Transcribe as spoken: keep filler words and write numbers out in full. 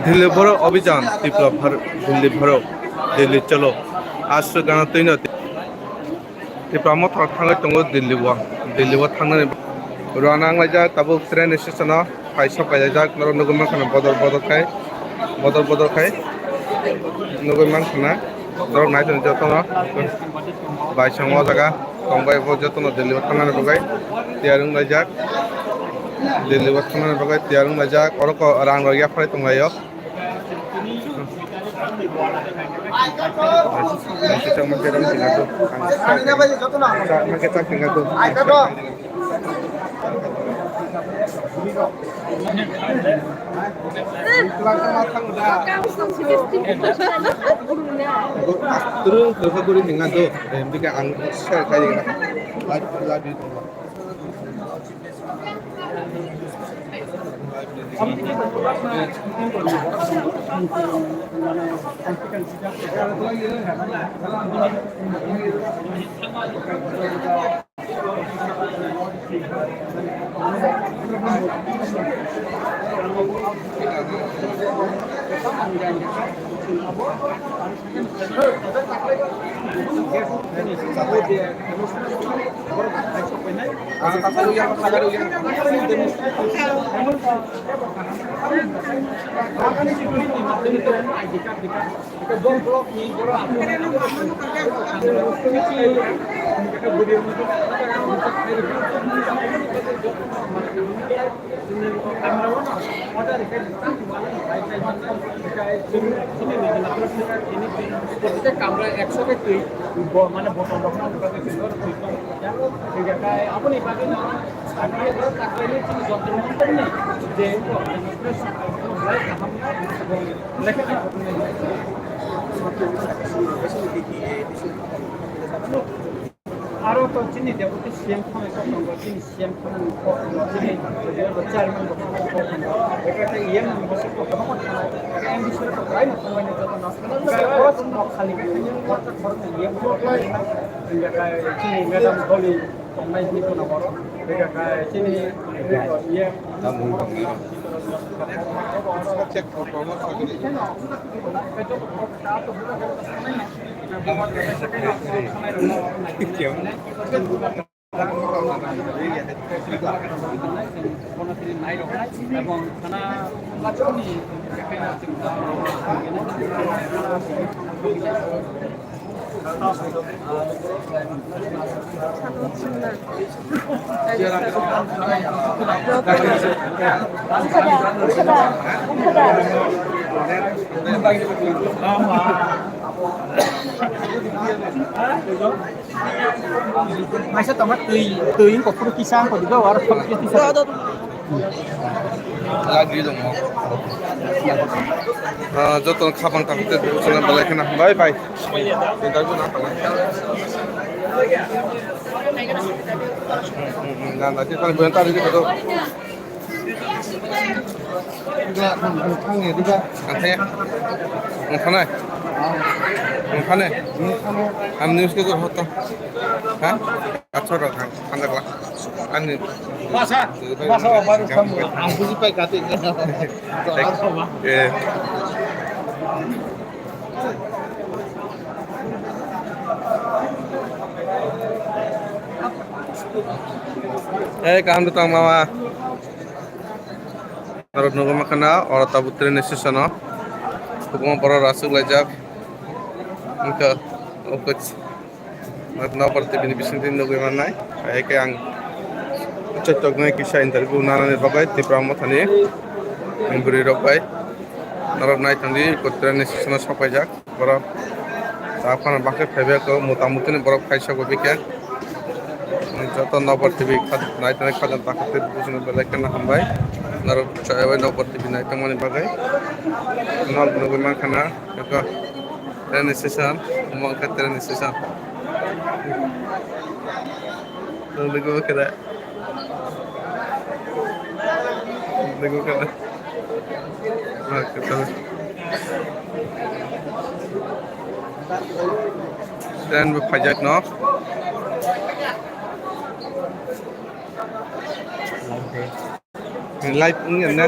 Delhi Bharo Abhijan, Tripura Bhar-, Delhi Bharo, Delhi Cholo. Aswk gana twino Tripura Motha thangwi tongo Delhi o. Delhi o thangnani rwna wnglaijak tabuk train station o. Phai sok kaijak, norok nugwi mankha na bodol bodol khai, bodol bodol khai nugwi mankha na. Norok nai tongdi jotono. Baisong o jaga tongbai bo jotono Delhi o thangnani bagwi tiyar wnglaijak. Delhi o thangnani bagwi tiyar wnglaijak. Oro ko rang rok yapharwi tonglaio. Twrwng kwrwngkha guri hinga do, bikhe ang share khai di. Live, live di tongma. Kamra ekso ke twi, bo-, mane bottom rok no bagwi twi, twi tong kha. Twi kha, aboni bagwi no sakni ro sakni chini jontro montor ni je operation belai kaham ya, bo lekha khai. Aro to chini deputy C M phano kok tongo, chini C M phano kok tongo, chini chairman bo kok tongo, eka khe E M ni bo se kok tongo, M D C to kwbangma tongo, joto no khali khe khoroksa khoroksa E M, chini madam Dolly tongnai hwnwi kheno borok, eka khe chini E M. Maisa tongma twi, twi wngkha phuru kisa wngkha dikhe aro phuru kisa. Lagi dong. Ah, joto khapang tang te chana belai khana. Bye bye. Interview na tang. Hmm, hmm, hmm, na, na, te tang buyan tari dikhe to. Ang thaya. Ang thanai. Ang thanai. Ang news ko hoto. Ha? Atharo thang, thang jakla. Ani. Masa, masa baru kamu. Ang buji pai kate. Eh. Eh, kaham tang mama. Norok nugwi mankha na, oro tabuk train station o kwbangma borok rachuk laijak. Wngkha, wngkha, Nokbar T V ni bisingtwi nugwi mannai. Hai khe ang chaitok nai kisa interview nanani bagwi Tipra Mothani bwrwi rok bai. Norok nai tongdi, train station o sok paijak. Borok ta phano bakhe phaibai kho, mota motini borok phai sokbo bikhe. Joto Nokbar T V kha-, nai tongnai khajang takhuk tei bukhuk chini belai kheno hambai. Norok chaya bai Nokbar T V nai tongmani bagwi. Nok nugwi mankha na, eko train station, omo wngkha train station. Nukgo khe da. Nukgo khe da. Train bo phaijak no. Light wngya na